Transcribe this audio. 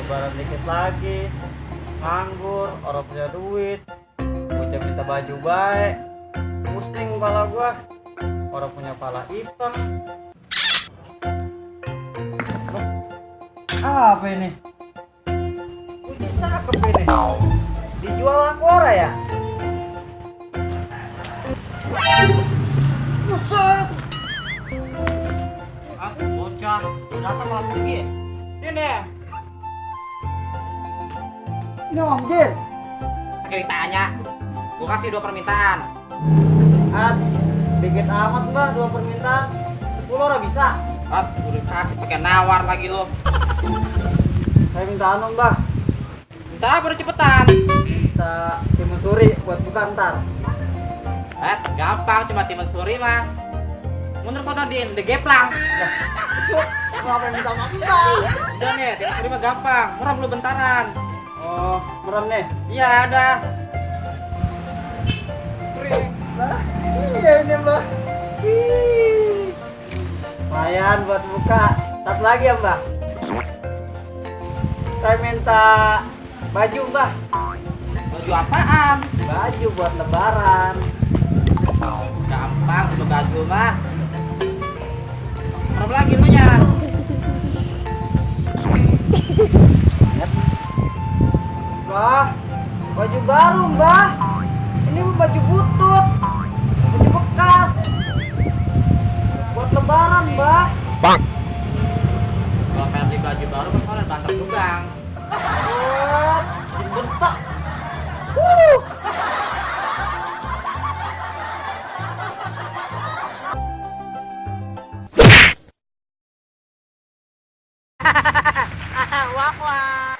Lebaran dikit lagi, nganggur, orang punya duit, bocah minta baju baik, pusing kepala gua, orang punya pala hitam. Apa ini? Kunci cakep ini. Dijual aku orang ya? Buset. Aku bocah, datang malah pergi. Sini. Ini Om Jin. Pakai ditanya, gua kasih 2 permintaan. Dikit amat mbak, 2 permintaan. 10 orang bisa. Udah kasih pakai nawar lagi lo. Saya minta anu mbak. Minta apa udah cepetan? Minta timun suri buat buka ntar. Gampang, cuma timun suri mah. Mundur sono Din, udah geplang. Kenapa yang minta sama mbak? Udah nih, timun suri mah gampang, murah lu bentaran. Oh, merem nih. Iya ada. Nah, iya ini mbak. Lumayan buat buka. Satu lagi ya mbak. Saya minta baju mbak. Baju apaan? Baju buat lebaran. Gampang untuk baju mah. Berapa lagi lu nya? Mbah, baju baru mbah. Ini baju butut, baju bekas. Buat lebaran mbah. Kalau pengen beli baju baru kan soalnya banter dugang. Bentak. Wah wah.